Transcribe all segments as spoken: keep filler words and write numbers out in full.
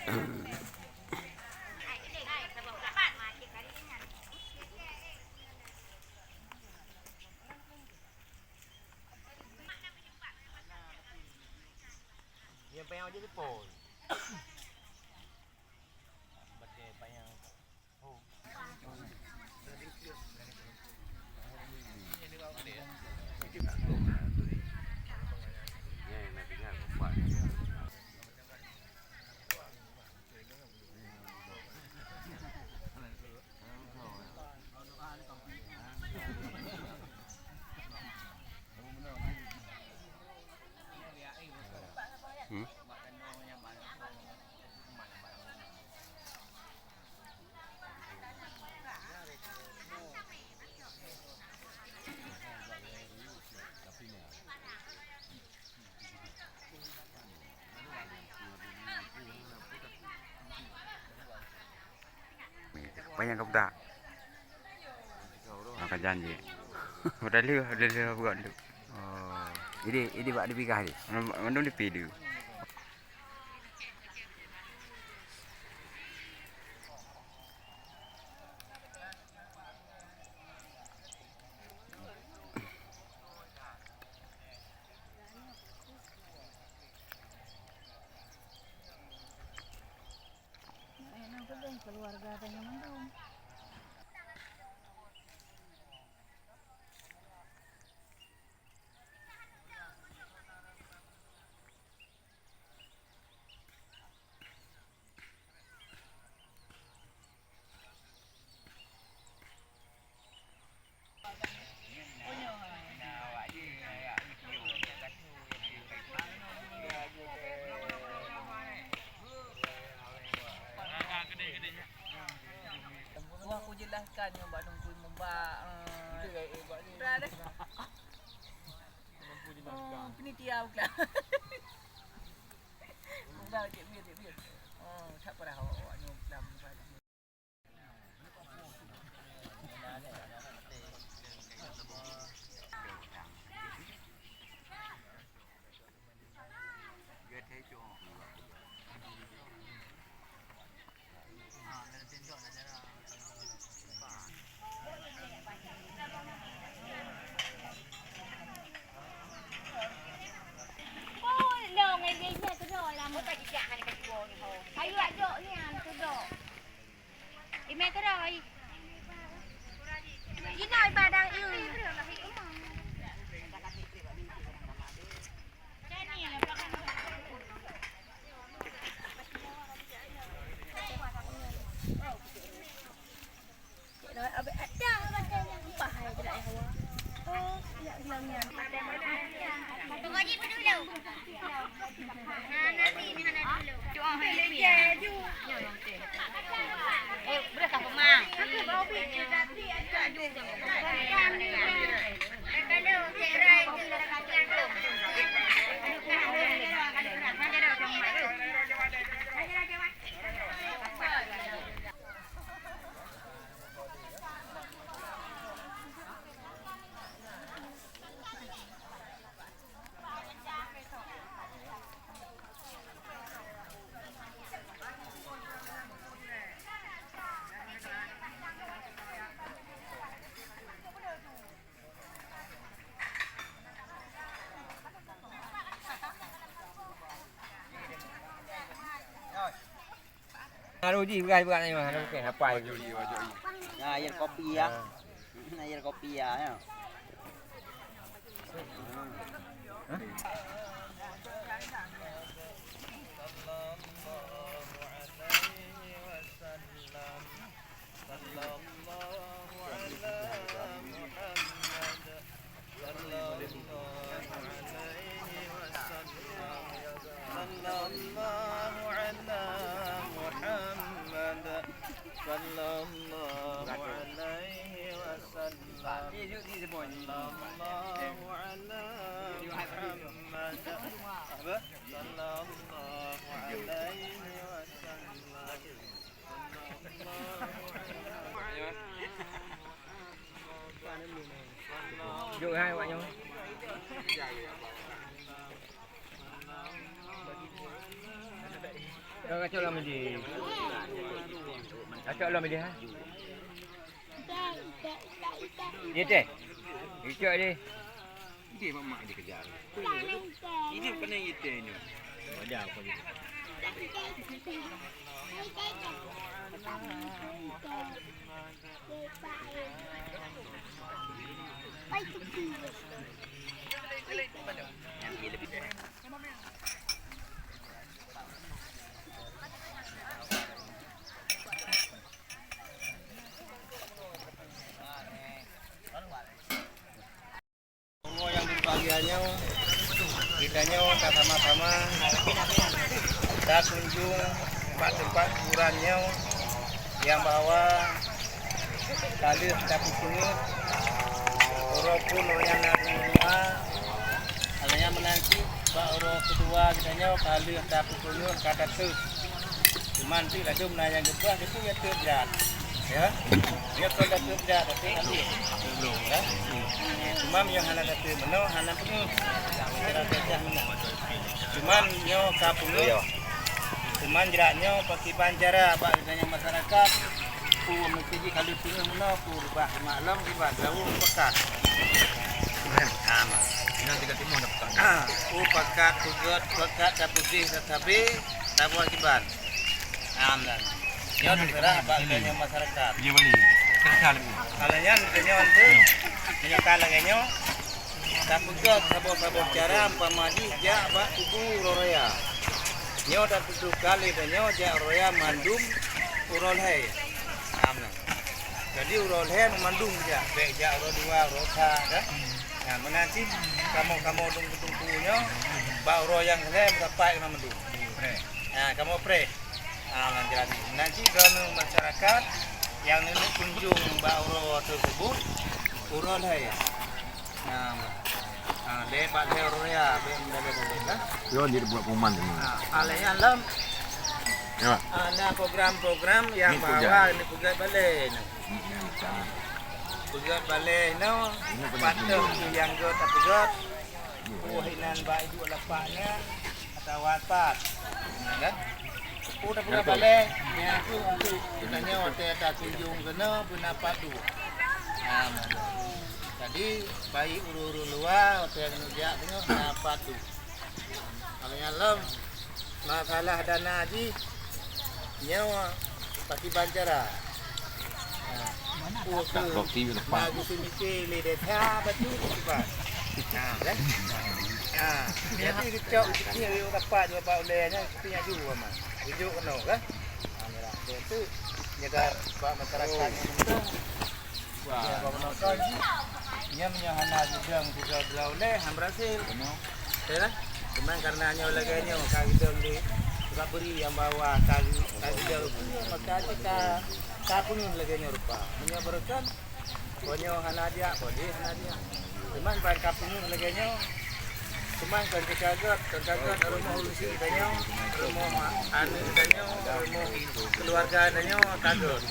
Nyang payah jih telepon. Batèe payah. Oh. Hmm? Banyak ka peugah. Maka janji. Udah lheuh, udah lheuh buat tu. Oh. Jadi, jadi bak dipikah ni. Mandum dipidu. Keluarga tanya mandum. Wah, aku jelaskan nyoe bak Teungku Imum bak, eh, Ra deh. Oh, penitia bukan. Bukan, cek bir, cek bir. Oh, tak parah awak, awak nyoe bukan, bukan. Ayo, jok nyan, tudok. Imè keudroe. Inoe ibadah, ih. Haru ji beurah buat ni mah, haru ke apa itu? Nah, air kopi ya. Nah, air kopi ya, ya. صلى الله على محمد. صلى الله على محمد. صلى الله عليه وسلم. صلى الله على محمد. صلى الله عليه وسلم. Jok hai awak nyoe. Acok lom di. Acok lom di, ha? Ye teh. Icok di. Di mak mak dikejar. Ini kena ye teh ni. Wajar apa ni? Nyang berbahagia nyoe, kita nyoe ka sama-sama takunjung bak teumpat kuburan nyoe nyang bahwa ka lheueh tapeupeungeuh uroe phon nyang na di luwa. Hal nyang meunan cit bak uroe keudua geutanyoe ka lheueh tapeupeungeuh ka tateuh. Cuman cit ladôm na nyang geupeugah geuteuh ya teuh brat. Ya. Nyoe kon tateuh brat, tateuh alih. Ya. Cuma meunyoe hana tateuh meunoe hana peungeuh. Cara teuh meunoe. Cuman nyoe ka peungeuh. Cuman jrat nyoe pakriban cara bak geutanyoe masyarakat. Peue meusti jih ka lheueh peungeuh meunoe, peue reubah maklum kiban lawông pakat. Nah, nyan tiga timun dah pakat. Peue pakat, peugöt, pakat, tapeugéh, tatabé, tabuat kiban. Nah, nyan. Nyoe teuseurah bak geutanyoe masyarakat. Iya, Wali. Teuseurah lagi. Kalau nyan, geutanyoe tu, meunyoe ka lagèe nyoe, tapeugöt saboh-saboh cara umpama jih jak bak kubu uroe raya. Nyoe tatutoe kali tanyoe jak uroe raya mandum uroe lhèe. Nah, meunan. Jadi uroe lhèe mandum jak, bèk jak uroe dua, uroe sa, kan? Nah, meunan cit kamoe-kamoe teungku-teungku nyoe bak uroe nyang lhèe meusapat keunoe mandum. Nah, kamoe preh. Ah, ngon jadi. Meunan cit droeneuh masyarakat nyang neuk kunjung bak uroe teusebut, uroe lhèe. Nah, ah, lé bak lhèe uroe raya, bèk meudalèe-dalèe, kan? Yo, di buat pengumuman ni. Ah, alèh nyan lom. Ya. Ah, na program-program nyang bahwa ni peugöt balèe ni. Peugöt balèe ni, patut nyang göt tapeugöt. Peue inan bak iduek lapak nyan atawa pat. Kan? Peue tapeugah balèe, nyan keuh untuk geutanyoe watèe takunjung keunoe beuna pat duek. Nah, jadi, baik ureueng-ureueng luwa, watèe neujak keunoe, na pat duek. Kalau nyan lom, masalah dana jih, nyoe pakriban cara. Nah, usaha na geuseumiké lé desa bacut kiban. Nah, kan? Nah, jadi geucok geucok yue dapat dua bak ulèe nyan, tapi nyan ju, Mak. Ujuk keunoe, kan? Nah, nyan tu jaga bak masyarakat nyan. Wah. Nyan meunyoe hana sidang tiga belas ulèe, han berhasil. Betul kan? Cuman karena nyoe lagèe nyoe, ka gidong di, ka bri nyang bahwa ka, ka gidong, maka jih ka, ka peungeuh lagèe nyoe rupa. Meunyoe beureukan, kon nyoe hana jak, kon jih hana jak. Cuman ban ka peungeuh lagèe nyoe, cuman kon teuka göt, kon teuka göt rumoh ureueng tanyoe, rumoh aneuk tanyoe, rumoh keuluwarga tanyoe ka göt.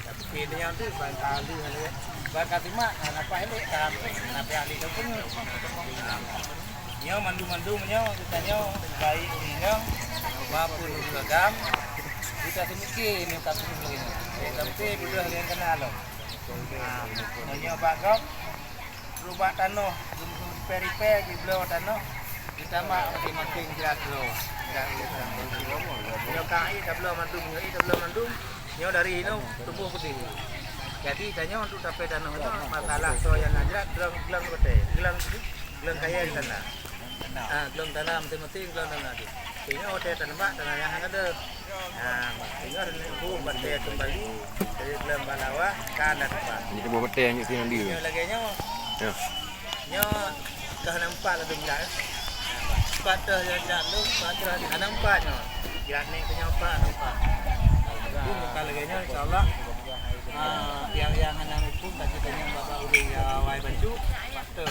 Tapi tanyoe tu ban ka lheueh lé, ban ka simak, na pah lé, ka na pih ahli tu pun. Nyoe mandum-mandum nyoe, geutanyoe, baik ureueng inong maupun ureueng agam, kita seumiké nyoe ka peunoh lagèe nyoe. Sampai beudôh lagèe kana lom. Ha, nyoe bak gob, rubak tanoh, ripè-ripè jibloe tanoh, jitambah maséng-maséng jrat droe. Jrat droe. Nyoe ka ie tabloe mandum, nyoe ie tabloe mandum, nyoe dari inoe tumboh peudeh. Jadi, tanyoe untuk tapè tanoh nyoe, masalah soe nyang na jrat, glöng, glöng batèe, glöng, glöng kayèe di sana. Ah, glöng tanoh maséng-maséng, glöng tanoh jih. Singoh watèe tanembak, tanoh nyan hana deuh. Ah, singoh buet batèe keumbali, jadi glöng bak lawah, ka na teumpat. Jadi buet batèe nyoe singoh di. Nyoe lagèe nyoe. Ya. Nyoe ka hana empat ladôm jrat, eh. Empat teuh jrat, jrat tu, empat teuh hana empat nyoe. Jrat ni keu nyoe empat, hana empat. Pun bukan lagèe nyoe, insya Allah. Ah, yang, yang hana hukum, tapi tanya bapak ureueng ya, wai bantu. Betul.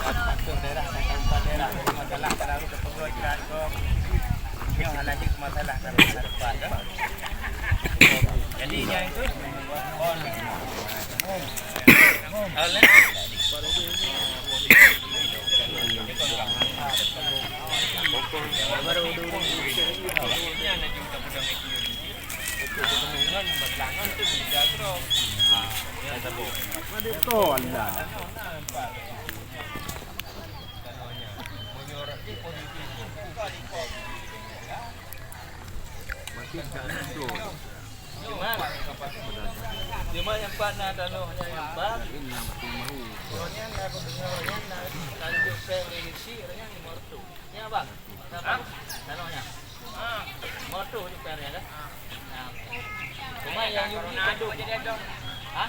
Patuh daerah, saya tahu daerah. Jadi masalah kalau harus kepengeluaran jrat tu, nyoe hana jadi masalah kalau hana dapat, kan? Jadi, yang itu, on. On, eh? Baru dulu. Nyan laju tak pegang itu. Ngon berlangon tu beda tu. Ha, yang sabo. Ada tu Allah. Makin tak betul. Cuma, cuma nyang pat na tanoh nyang, nyang bang. Nyan aku dengar nyan na lanjut saya remisi nyan lima ratus. Nyan bang. Hah? Tanoh nyan. Lima ratus di per nyan kan? Nah. Cuma yang yum ni padu. Ha?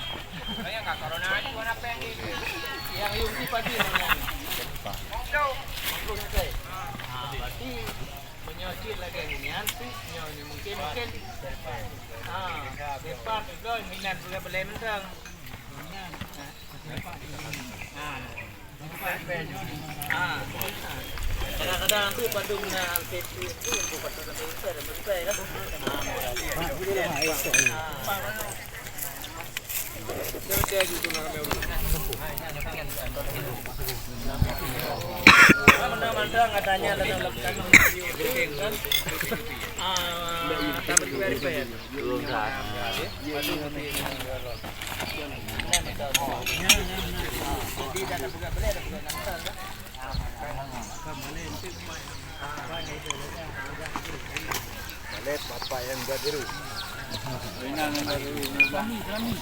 Yang ka corona ni warna apa yang di? Yang yum ni padu. Lima ratus. Ha, berarti Meunyoe cit lagèe nyan pih, nyoe mungkin, mungkin. Ha, depan tu minan peureulèe mantong. Ha. Ha. Kadang-kadang tu padum na P P tu, tu padum na P P dan P P kan. Ha. Balai papak nyang gak biru. Kami, kami.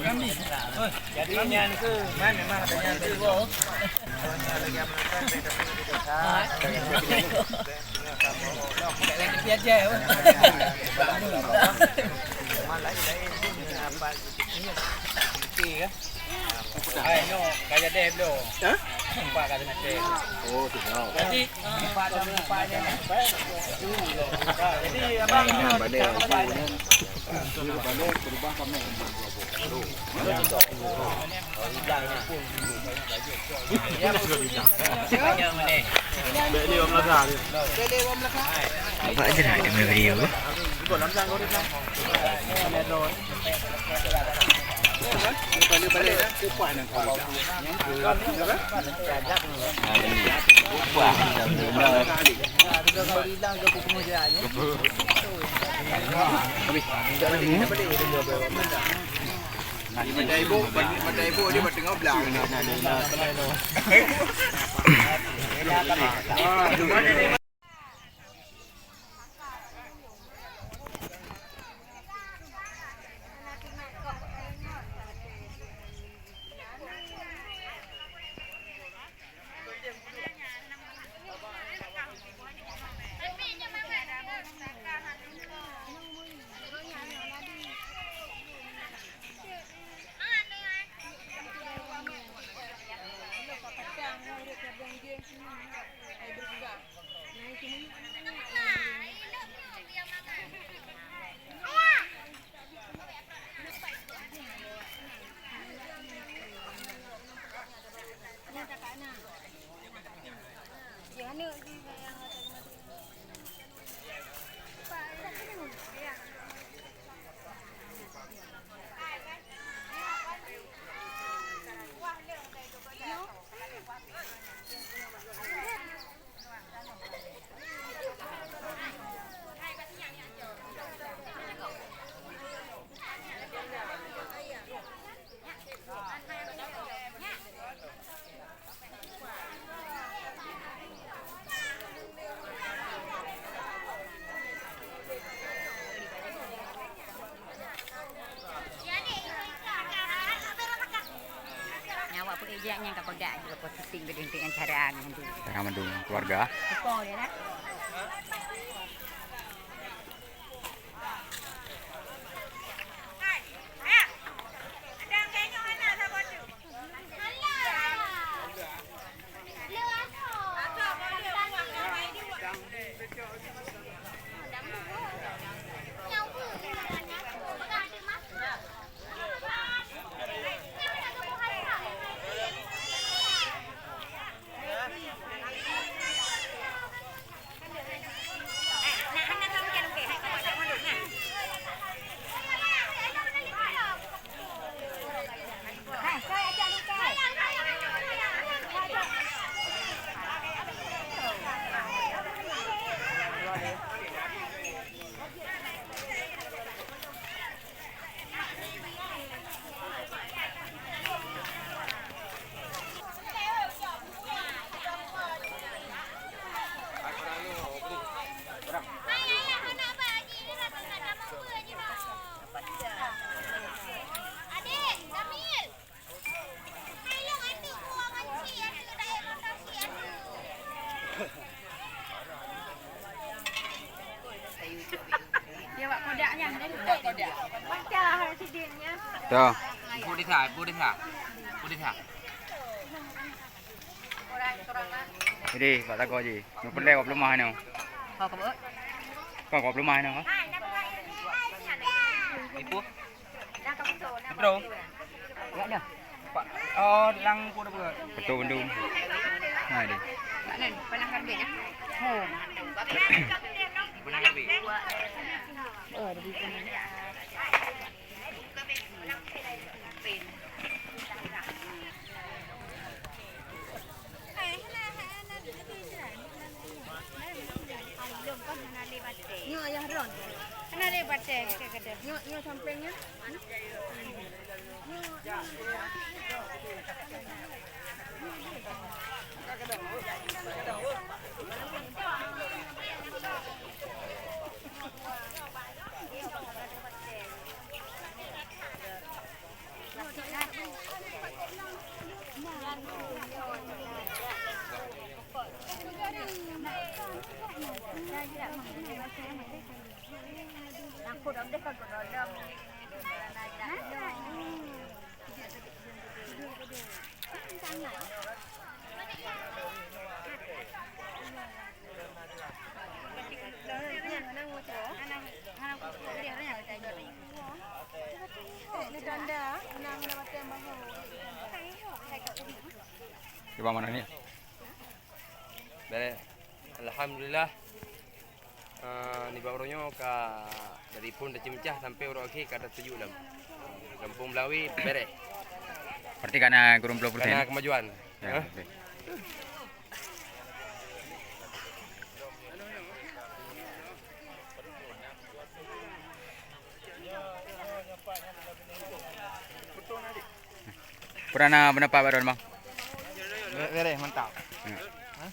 Kami. Jadi nyan ke, man memang ada nyan ke, Bo? Lagi apa nak sampai dah pernah kita. Ha? Lagi apa nak sampai dah pernah kita. Malah lain pun apa gitu. Okey, ya. Hai, nyoe ka jadi belum? Hah? Empat kali mati. Oh, sudah. Jadi, empat jam empat je. Jadi, abang, nah, balik. Balik, berubah kami. Nampak je lah dia punya video. Mata ibu, mata ibu dia bertengah belah. Nyan awak peuék jak nyan ka peugah juga positif geudeunteuk nyan cara nyan tu. Cara mandum keluarga. Teko dia lah. Ya. Ibu desa, ibu desa. Ibu desa. Jadi, bak takok ji. Nyoe peureulèe wak peuleumah nyoe. Ho, ka beuet. Ka wak peuleumah nyoe, ha? Ibu. Bro. Ya dah. Pak. Oh, lang pun apa? Betul, betul. Nah, dia. Pak Nen, pernah karbit ya? Oh. Pernah karbit. Oh, ada di sana. Nyoe ayah Ron. Hana lé batèe, kita kata. Nyoe, nyoe samping nyan. Cuba mana ni? Bèrèh. Alhamdulillah. Ah, nibak uroe nyoe ka dari phon taceumencah sampai uroe akhé ka tatuju lom. Gampông Meulawi bèrèh. Berarti ka na kureueng ploh persen? Ka na kemajuan. Ya, ha? Oke. Pernah na pendapat baru, Bang? Bèrèh, mantap. Ya. Ha?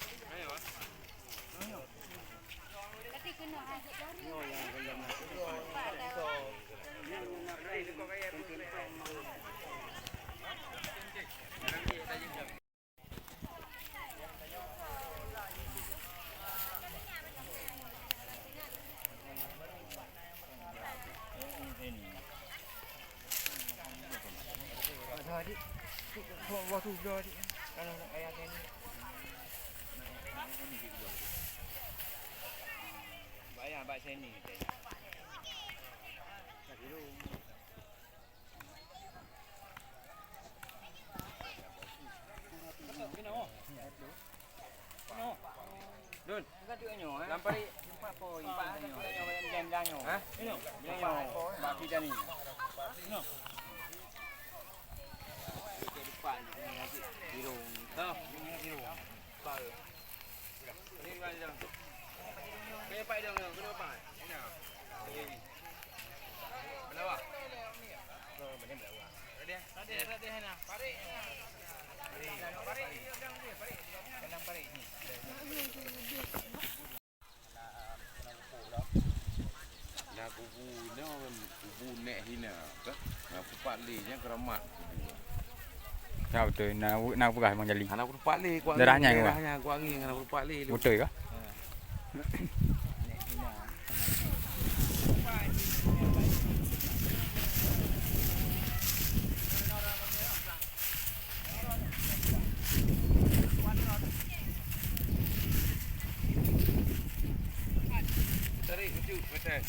Dun. Lam parit. Empat. Ha? Bak kita ni. Birong. Tau. Birong. Empat. Na kubu inoe, kubu nèk hina, kan? Na kupat lé nyan keuramat kubu. Ya, beutôi. Na, na peugah Bang Jali. Hana kupat lé, kuat darah angin, nyan, darah kuat. Nyan, kuat angin, hana kupat lé. Beutôi kah? Ha. Tarik, lucu, betul.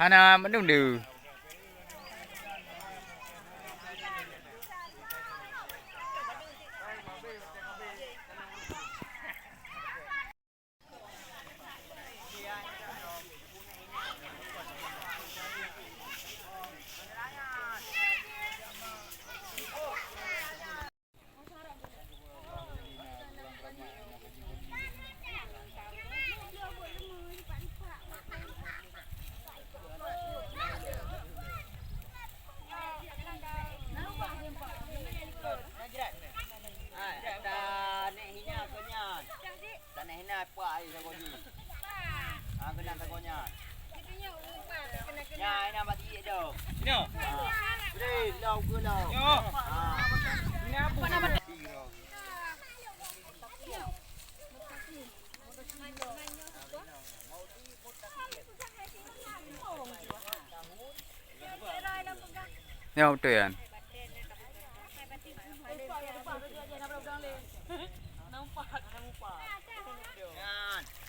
Hana mandum deuh. Tanah hina puak ai sagoe jih. Ha, keunan sagoe nyan. Nyan, hina bak tiek tu. Nyoe. Ha. Boleh, lom ke lom. Nyoe. Ha. Hina apa? Nyoe beutôi nyan.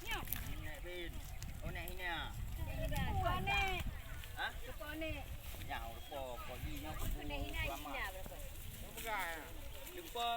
Nyan. Nek bin. Oh, nek hina. Ha? Nyan, rupa, kok di nyoe. Lupa.